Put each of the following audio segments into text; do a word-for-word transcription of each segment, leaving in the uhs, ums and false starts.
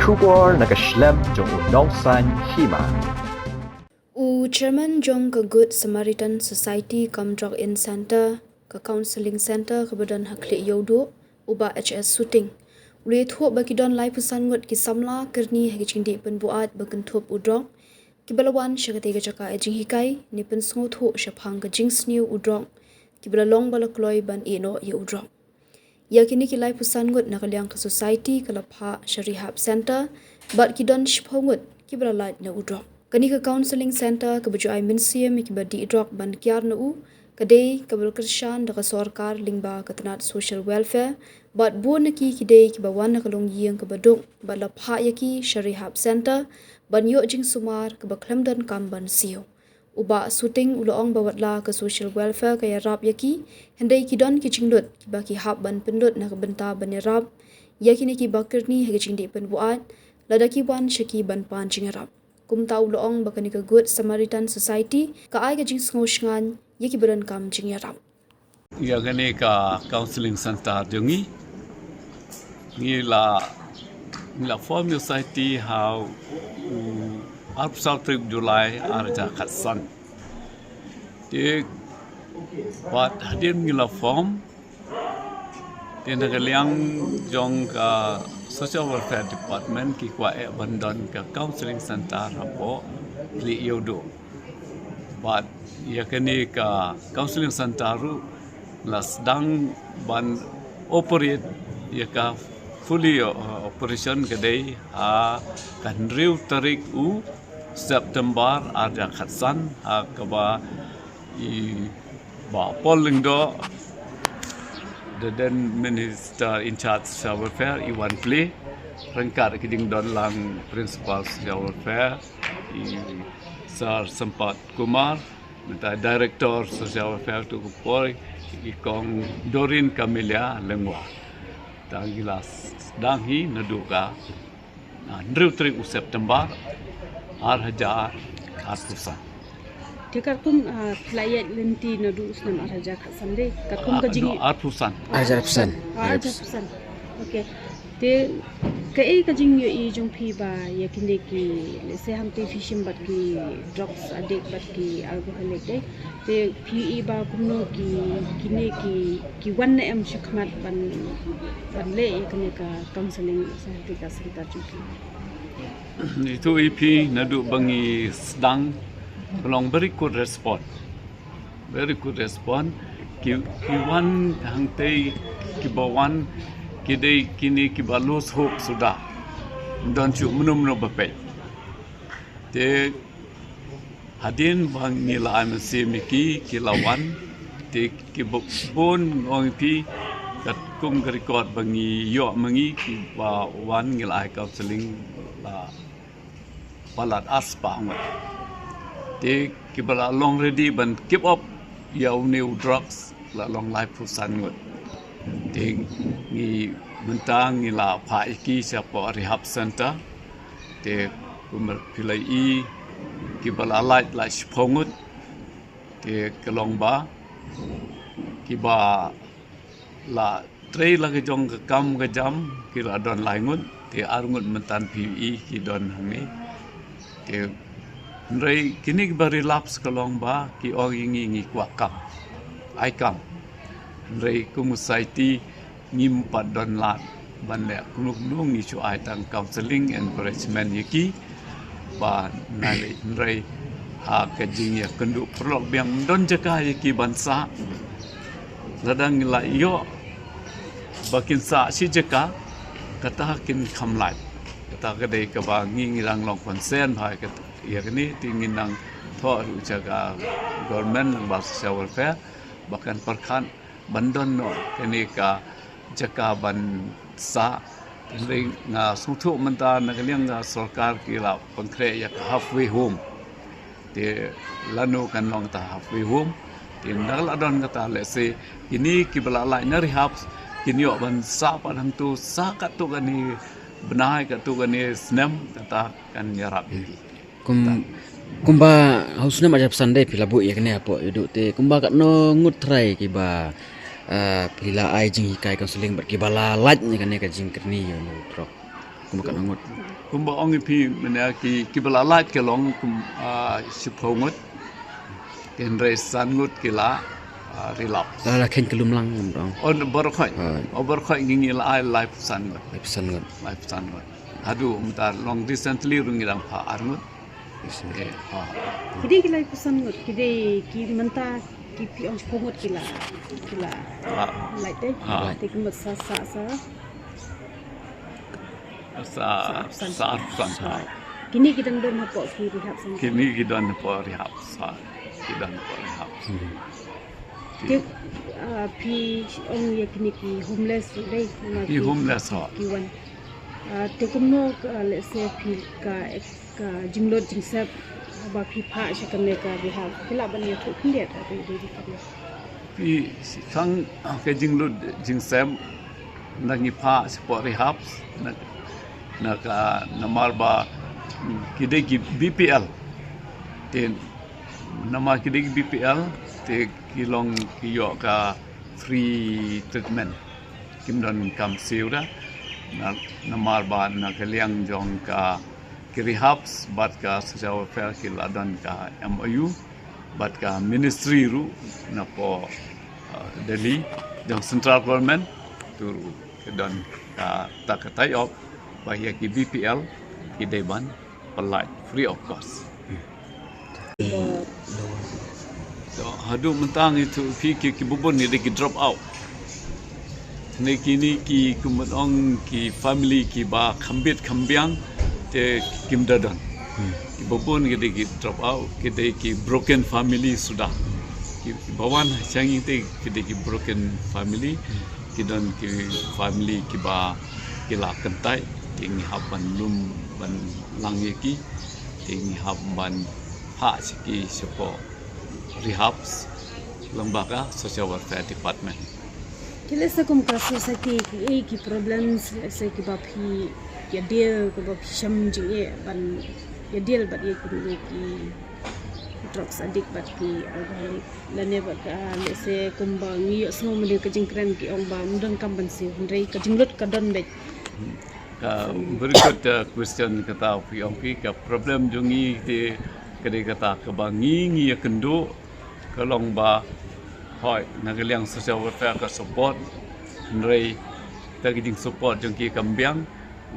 Khubor na ka shlem jong u nongsan hima. U chairman jong ka Good Samaritan Society kam Drug In Center, ka counselling center kaba don ha Khlieh Ïewduh, u Bah H S Suting, u la ïathuh ba ki don laiphew san ngut ki samla kyrni ha ki jingdih pynbuaid ba kynthup u drok, kiba la wan sha katei ka jaka ïa jinghikai ne pynsngewthuh shaphang ka jingsniew u drok, kiba la long ba la kloi ban ïeh noh ïa u drok. Ïa kine ki laiphew san ngut na ka liang ka society ka la phah sha rehab center, bad ki don shiphew ngut kiba la lait na u drok. Kane ka counselling center kaba ju ai mynsiem ïa kiba dih drok ban kiar na u, ka dei kaba la kyrshan da ka sorkar lyngba ka tnat social welfare, bad bun na ki ki dei kiba wan na ka longïing kaba duk, bad la phah ïa ki sha rehab center ban ïoh jingsumar kaba khlem donkam ban siew. U Bah Suting u la ong ba watla ka social welfare ka ïarap ïa ki, hynrei ki don ki jinglut kiba ki hap ban pynlut na ka bynta ban ïarap ïa kine kiba kyrni ha ki jingdih pynbuaid, lada ki wan sha ki ban pan jingïarap. Kumta u la ong ba kane ka Good Samaritan Society ka ai ka jingsngew shngaiñ ïa kiba donkam jingïarap. Ïa kane ka counselling center jong ngi, ngi la, ngi la form ïa u society ha u arphew saw tarik July arhajar khatsan. Te bad hadien ngi la form, te na ka liang jong ka social welfare department ki kwah eh ban don ka counselling center hapoh Khlieh Ïewduh. Bad ïa kane ka counselling center ruh la sdang ban operate, ïa ka fully, uh, operation ka dei ha ka hynriew tarik u September arhajar khatsan, ha kaba i Bah Paul Lyngdoh, the then minister in charge social welfare, i wan plie ryngkat ki jingdon lang principal social welfare, i Sir Sampath Kumar, mynta director social welfare tu ka por, i Kong Doreen Camelia Lyngwa. Te ngi la sdang hi naduh ka, ah, hynriew tarik u September arhajar arphew san. Te katkum, ah, phi la ïaid lynti naduh u snem arhajar khatsan de, katkum ka jing, arphew san. Arhajar arphew san. Ah, arhajar arphew san. Okay. Te kaei ka jingïohi jong phi ba ïa kine ki, lehse hangtei phi shim bad ki drugs addict bad ki alcoholic de, te phi ïohi ba kumno ki, kine ki, ki wan ne em shakhmat ban, ban leh ïa kane ka counselling, lehse hangtei ka center jong phi? Itu i phi naduh ba ngi sdang ka long very good response. Very good response. Ki, ki wan hangtei, kiba wan ki dei kine kiba lose hope suda. Don shuh mynno mynno ba peit. Te hadien ba ngi la ai mynsiem ïa ki, ki la wan. Te kiba bun, nga ong ïa phi, katkum ka record ba ngi ïoh ma ngi, kiba wan ngi la ai counselling la palat arspah ngut. Te kiba la long ready ban give up ïa une u drugs la long laiphew san ngut. Te ngi mynta ngi la phah ïa ki shapoh rehab center. Te kumba phi la ïohi, kiba la lait la shiphew ngut. Te ka long ba kiba la trei la ka jong ka kam ka jam ki la don lai ngut, te ar ngut mynta phi ïohi ki don hangne. Te hynrei kine kiba relapse ka long ba ki ong ïa ngi, ngi kwah kam, ai kam. Hynrei kum society ngim pat don lad ban leh kumno kumno, ngi shu ai tang counselling, encouragement ïa ki. Ba nalei hynrei ha ka jingïakynduh paralok biang ym don jaka ïa ki ban sah. Lada ngi la ïoh ba kin sah shi jaka, kata kin kham lait. Kata ka dei kaba ngi, ngi dang long concern bha ïa kane, te ngi dang thoh ruh sha ka government lyngba social welfare ba kan pyrkhat ban don noh kane ka jaka ban sah. Hynrei nga sngewthuh mynta na ka liang ka sorkar ki la pynkhreh ïa ka halfway home. Te lano kan long kata halfway home. Te ynda la don kata, lehse kine kiba la lait na rehab kin ïoh ban sah pat hangto, sah katto katne bnai, katto katne snem, kata kan ïarap ïa ki. Kum, kumba ha u snem arhajar arphew san de phi la buh ïa kane hapoh Ïewduh, te kumba katno ngut trai kiba, ah, phi la ai jinghikai counselling bad kiba la lait na kane ka jingkyrni ïa une u drok? Kumba katno ngut? Kumba ong ïa phi mynne ki, kiba la lait ka long kum, ah, shiphew ngut. Hynrei san ngut ki la, ah, relapse. La, la khein ka lum lang, ong. Oh, baroh khoit. Hooid. Oh, baroh khoit ngi, ngi la ai laiphew san ngut. Laiphew san ngut. Laiphew san ngut. Haduh mynta long recently ruh ngi dang phah ar ngut. Yes, sir. Eh, ha. Ki dei ki laiphew san ngut, ki dei ki mynta ki phi ong shiphew ngut ki la, ki la. Ah. Lait te. Ah. Te ki mut sa, sa, sa. Sa, sa, sa, sa. Kine ki dang don hapoh ki rehab center. Kine ki don hapoh rehab, sa. Ki don hapoh rehab. Hmm. Te, ah, phi ong ïa kine ki homeless dei, ma ki homeless, ha. Ki wan. Ah, te kumno ka, let's say, phi ka, ka jinglut jingsep ba phi phah sha kane ka rehab, phi lah ban ïathuh khyndiat, ah, dei, dei, dei, dei. Phi, tang, ah, ka jinglut jingsep na ngi phah shapoh rehab, na, na ka, namar ba, mm, ki dei ki B P L. Te namar ki dei ki B P L, te ki long ki ïoh ka free treatment. Kim don kam siew da. Na, namar ba na ka liang jong ka ki rehabs bad ka social welfare ki la don ka M O U bad ka ministry ruh napoh, uh, Delhi jong central government, tu ruh ki don ka, ta ka tie up ba ïa ki B P L ki dei ban pynlait free of cost. To, haduh mynta ngi tu phi ki, kiba bun ngi dei ki drop out. Ne kine ki kumba ong ki family kiba kham bit kham biang te kim da don. Hmm. Kiba bun ki dei ki drop out, ki dei ki broken family suda. Ki, kiba wan sha ngi te ki dei ki broken family. Hmm. Ki don ki family kiba ki la kyntait, te ngi hap ban lum ban lang ïa ki, te ngi hap ban phah sha ki shapoh rehabs lyngba ka social welfare department. Te lehse kum ka society kiei ki problems lehse kiba phi ïa deal, kiba phi shem jingeh ban ïa deal bad ïa kine ki drugs addict bad ki alcoholic? Lane ba ka, lehse kumba ngi ïohsngew mynne ka jingkren ki ong ba ym don kam ban siew, hynrei ka jinglut ka don beit. Ka very good, uh, question kata phi ong phi, ka problem jong ngi te ka dei kata kaba ngi, ngi ïakynduh ka long ba hooid na ka liang social welfare ka support, hynrei ta ka jingsupport jong ki kam biang,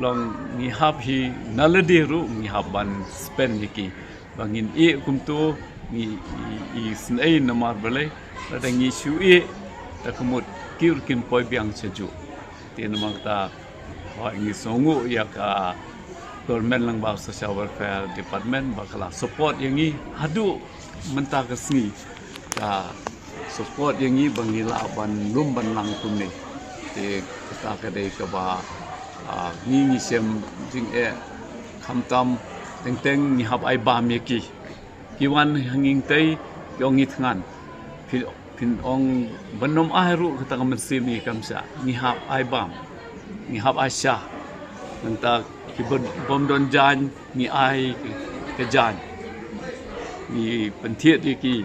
long ngi hap hi na lade ruh ngi hap ban spend ïa ki. Ba ngin ïeh kumto, ngi i, i, isynei namar balei, lada ngi shu ïeh, ta ka mut ki ruh kin poi biang sha juh. Te namar kata, hooid ngi sngewnguh ïa ka government lyngba social welfare department ba ka la support ïa ngi haduh mynta ka sngi. Ka support ïa ngi ba ngi lah ban lum ban lang kumne. Te kata ka dei kaba, ah, ngi ngi shem jingeh khamtam teng teng ngi hap ai bam ïa ki. Ki wan ha ngi tei, ki ong ngi thngan. Phi, phin ong ban ym ai ruh kata ka mynsiem ngi kam shah. Ngi hap ai bam. Ngi hap ai sha. Nangta ki bym, bym don jaiñ ngi ai ka, ka jaiñ. Ngi pynthied ïa ki.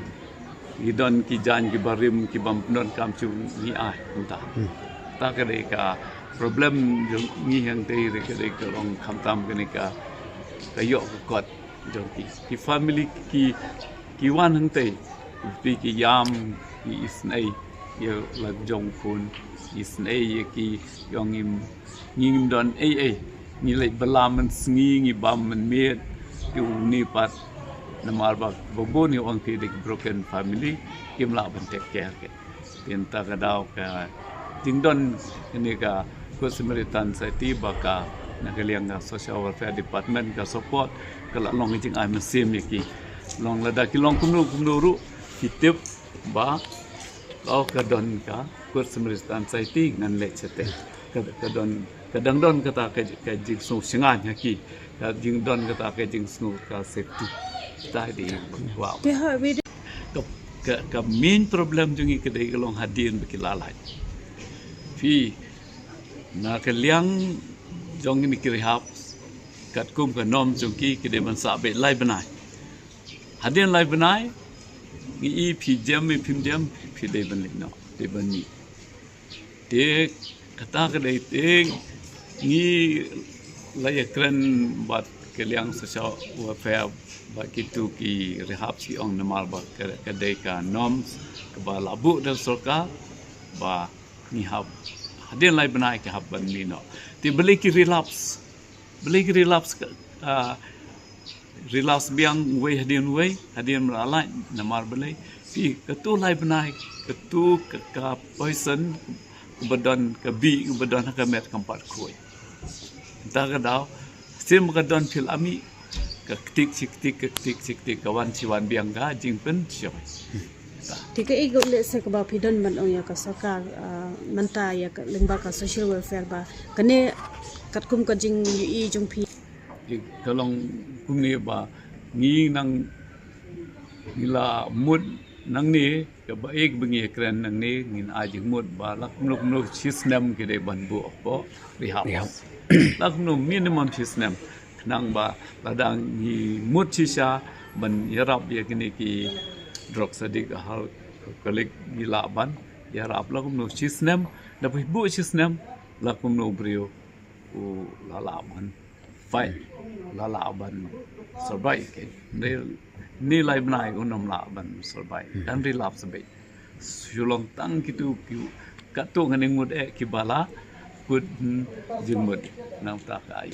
Ngi don ki jaiñ kiba rim, ki bym don kam shuh ngi ai mynta. Hmm. Ta ka dei ka problem jong ngi hangtei, ka dei ka long khamtam kane ka, ka ïoh ka kot jong ki, ki family ki, ki wan hangtei. Ki, ki ïam, ki isynei ïa la jong pun, isynei ïa ki, ong ngim, ngim don ei ei. Ngi leit bylla mynsngi, ngi bam mynmiet, ki une pat namar ba, ba bun ngi ong ki dei broken family, kim lah ban take care ki. Te mynta ka daw ka jingdon kane ka Good Samaritan Society ba ka na ka liang ka Social Welfare Department ka support, ka la long ka jingai mynsiem ïa ki. Long lada ki long kumno kumno ruh ki tip ba, oh, ka don ka Good Samaritan Society ngan leit shatei. Ka, ka don, ka dang don kata ka, ka jingsngew shngaiñ ha ki. Ka jingdon kata ka jingsngew ka safety. Kata dei, wow. Ka, ka, ka main problem jong ngi ka dei ka long hadien ba ki la lait. Phi, na ka liang jong ngi ki rehab, katkum ka norm jong ki, ki dei ban sah beit lai bnai. Hadien lai bnai, ngi i phi jem, i phim jem, phi dei ban leit noh, dei ban mih. Te kata ka dei te ngi La ïakren bad ka liang social welfare bad kitu ki rehab, ki ong namar ba ka, ka dei ka norms kaba la buh da sorkar ba ngi hap hadien lai bnai ki hap ban mih noh. Te balei ki relapse? Balei ki relapse ka, ah, relapse biang wei hadien wei, hadien mralai namar balei? Te katu lai bnai, katu ka, ka poison kaba don, ka bih kaba don ha ka met kam pat khuid. Te ka daw, sim ka don phi la mih, ka ktik shi ktik, ka ktik shi ktik, ka wan shi wan biang ka jingpynshoi. Te kaei ka lehse kaba phi don ban ong ïa ka sorkar, ah, mynta ïa ka lyngba ka social welfare ba kane katkum ka jingïohi jong phi? Te ka long kumne ba ngi nang, ngi la mut nangne, kaba ïa kaba ngi kren nangne ngin ai jingmut ba la kumno kumno shi snem ki dei ban buh hapoh rehab. Rehab. La kumno minimum shi snem. Khnang ba lada ngi mut shisha ban ïarap ïa kine ki drug addict, alcoholic, ngi lah ban ïarap la kumno shi snem, da phi buh shi snem, la kumno briew u la lah ban fight, la lah ban survive. Ke ni, ni lai bnai un ym lah ban survive, kan relapse beit. Shu long tang kitu ki, katto ngan ngut eh kiba la kut, hmm, jingmut nangta ka ai.